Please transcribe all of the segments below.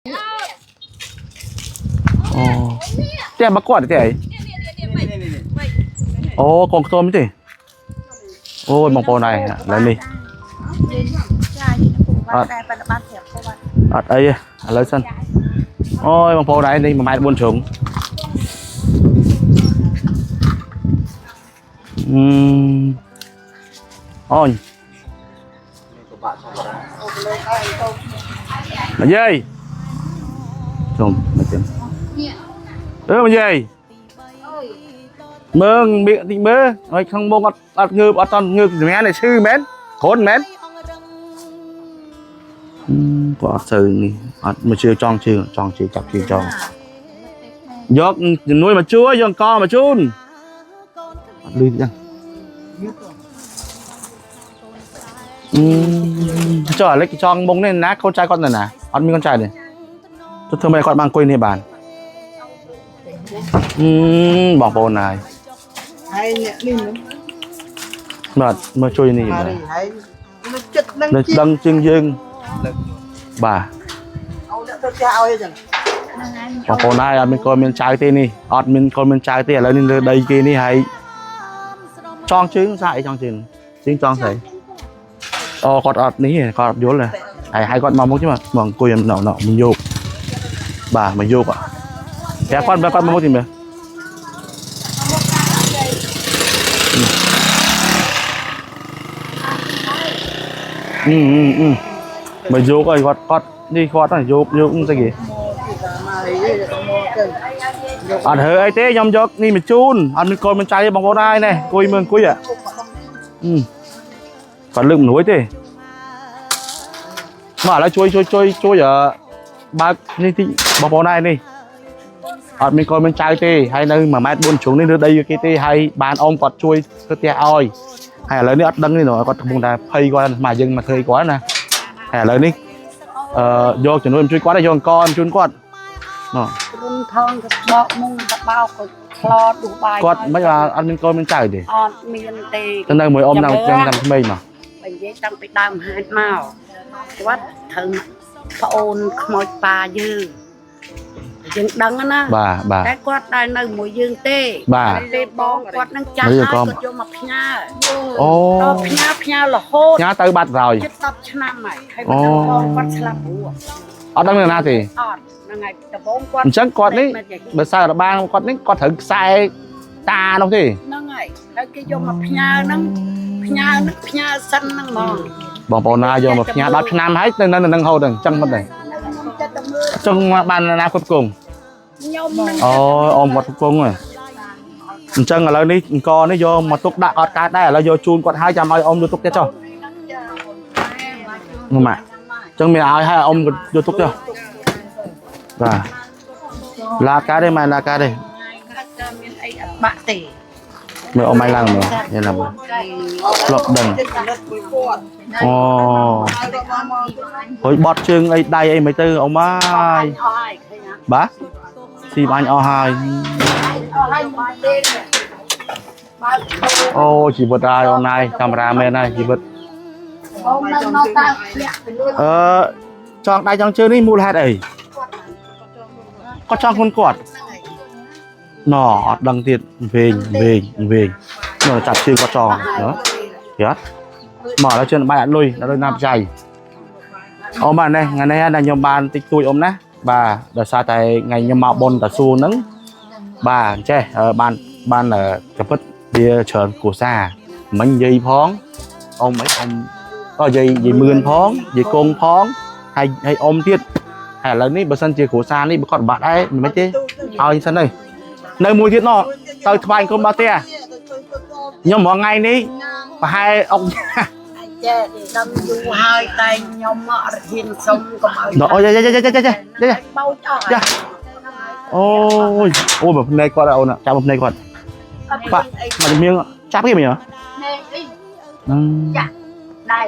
អូផ្ទះមកគាត់ទេអីអូកងខ្ទមទេអូយបងប្អូនហើយឥឡូវនេះ ចាយនឹងពុកបានតែប៉ុន្តែបានប្រាប់គាត់ អត់អីទេឥឡូវសិនអូយបងប្អូនហើយនេះ1ម៉ែត្រ4ជ្រុងអឺអូយមកយាយជុំមកទៀតអឺមកយាយមើងមៀកតិចមើលហើយក្នុងមុខអត់អត់ងើបអត់តន់ងើបសម្រាប់នេះឈឺមែនគ្រុនមែន គាត់អត់សូវនេះអត់មកជឿចង់ជឿចង់ជឿចាប់ជឿចង់យកជំនួយមកជួយយកអង្គមកជូនអត់លឺទេចឹងអឺចុះឥឡូវគេចង់មុងនេះណាកូនចៅគាត់នៅណាអត់មានកូនចៅទេទៅធ្វើម៉េចគាត់បានអង្គុយនេះបានអឺបងប្អូនហើយ ហើយអ្នកនេះនឹង បាទមកជួយនេះបាទ ហើយនៅចិត្តនឹង នៅដឹងជាងយើងបាទ ឲ្យអ្នកទៅផ្ទះឲ្យអញ្ចឹង បងប្អូនហើយអត់មានកូនមានចៅទេនេះអត់មានកូនមានចៅទេឥឡូវនេះលើដីគេនេះហើយចងជើងសាកអីចងជើងជើងចងស្អីអូគាត់អត់នេះទេគាត់អត់យល់ទេហើយហើយគាត់មកមុខទេមកមកអង្គុយណ៎ណ៎មកយកបាទមកយកតែគាត់គាត់មកមុខទេមើលអឺអឺអឺមកយកឲ្យគាត់គាត់នេះគាត់ហ្នឹងយកយកស្អីគេ មកអីមកទៅ អត់រើអីទេខ្ញុំយកនេះមកជូនអត់មានកូនមានចៅទេបងប្អូនហើយនេះអង្គុយមើលអង្គុយហ៎អឺគាត់លើកមិនរួចទេមកឥឡូវជួយជួយជួយជួយអឺបើកនេះតិចបងប្អូនហើយនេះអត់មានកូនមានចៅទេហើយនៅ1ម៉ែត្រ4ជ្រុងនេះលើដីគេទេហើយបានអ៊ំគាត់ជួយធ្វើផ្ទះឲ្យហើយឥឡូវនេះអត់ដឹងទេណគាត់កំពុងតែភ័យគាត់មកយើងមកធ្វើអីគាត់ណាហើយឥឡូវនេះអឺយកជំនួយមកជួយគាត់ហើយយកអង្គមកជូនគាត់ណ៎ រុនថងក៏បកមុងក៏បោកក៏ឆ្លដួសបាយ គាត់មិនអត់មានកូនមានចៅទេ អត់មានទេ ទៅនៅមួយអ៊ំតាមចឹងតាមក្មេងមក បើនិយាយតាំងពីដើមហេតុមកគាត់ត្រូវប្អូនខ្មោចប៉ាយើងយើងដឹងណា បាទបាទ តែគាត់ដែលនៅមួយយើងទេ បាទ ពេលបងគាត់នឹងចាស់ នៅ ហើយ កុំ គាត់យកមកផ្ញើ អូ ដល់ផ្ញើផ្ញើរហូត ញ៉ាទៅបាត់ក្រោយ ជិត10ឆ្នាំហើយហើយ អូ បងគាត់ស្លាប់ព្រោះ អត់ដឹងនៅណាទេ អត់ហ្នឹងហើយដំបូងគាត់ អញ្ចឹងគាត់នេះបើសើរបាងគាត់នេះគាត់ត្រូវខ្សែតានោះទេ ហ្នឹងហើយហើយគេយកមកផ្ញើហ្នឹងផ្ញើហ្នឹងផ្ញើសិនហ្នឹងហ្មង បងប្អូនណាយកមកផ្ញើ10ឆ្នាំហើយទៅនៅនឹងហូតហ្នឹងអញ្ចឹងមិនដែរ ខ្ញុំចិត្តតែមើល អញ្ចឹងមកបានណាគ្រប់គង ខ្ញុំនឹង អូអ៊ំគាត់គ្រប់គងហ៎អញ្ចឹងឥឡូវនេះអង្គនេះយកមកទុកដាក់អត់កើតដែរឥឡូវយកជូនគាត់ហើយចាំឲ្យអ៊ំយកទុកទៀតចុះមកម៉ាក់អញ្ចឹងមានឲ្យហើយអ៊ំក៏យកទុកចុះបាទឡាកើតទេម៉ែឡាកើតទេ តែមានអីអត់បាក់ទេ មើលអ៊ំឲ្យឡើងមើលញ៉ាំមើលធ្លាប់ដឹង ចិត្តចំណិតមួយគាត់ អូ ហើយគាត់មកមក ហុយបត់ជើងអីដៃអីមិនទៅអ៊ំអើយ អស់ហើយឃើញអត់ បាទស៊ីបាញ់អស់ហើយ អស់ហើយមកទេបើក អូជីវិតហើយអូនហើយកាមេរ៉ាមែនហើយជីវិត បងនៅនៅតាមធ្លាក់ទៅលើ អឺចង់ដៃចង់ជើងនេះមូលហេតុអីគាត់ចង់ខ្លួនគាត់ណអត់ដឹងទៀតវែងវែងវែងនោះចាប់ជើងគាត់ចង់ណយត់មកឥឡូវជើងបាយអត់លុយដល់លុយណាបចៃអ៊ំបាទនេះថ្ងៃនេះណាខ្ញុំបានតិចតួចអ៊ំណាបាទដោយសារតែថ្ងៃខ្ញុំមកប៉ុនតាសួងហ្នឹងបាទអញ្ចេះបានបានកពិតវាច្រើនគ្រួសារមិញនិយាយផងអ៊ំអីអ៊ំក៏និយាយនិយាយមឿនផងនិយាយគងផងហើយហើយអ៊ំទៀតហើយឥឡូវនេះបើសិនជាគ្រួសារនេះបើគាត់បាត់ដែរមិនទេឲ្យសិនទៅនៅមួយទៀតណោះទៅថ្វាយគុំដល់ផ្ទះខ្ញុំរាល់ថ្ងៃនេះប្រហែលអុក ចេះដឹងយូរហើយតែខ្ញុំអត់ហ៊ានសុំកុំឲ្យ ដល់អូយយ៉ាយ៉ាយ៉ាយ៉ាយ៉ាយ៉ា បោចអស់ យ៉ាអូយអូយមកភ្នែកគាត់អូនចាប់មកភ្នែកគាត់បាក់មកជំនាញចាប់គេមែនហ៎ នេះអី ចា ដៃ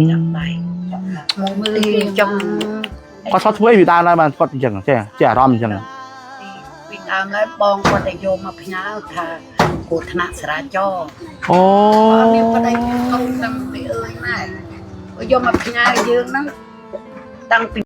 ចាប់ដៃ មកមើលចង់ គាត់ថតធ្វើអីពីដើមដែរបានគាត់អញ្ចឹងចេះចេះអារម្មណ៍អញ្ចឹង ពីដើមហើយបងគាត់តែយកមកផ្ញើថាគ្រោះថ្នាក់ចរាចរណ៍ អូ អត់មានប្តីមានកូនតាំងពីអើយម៉ែយកមកផ្ញើយើងហ្នឹងតាំងពី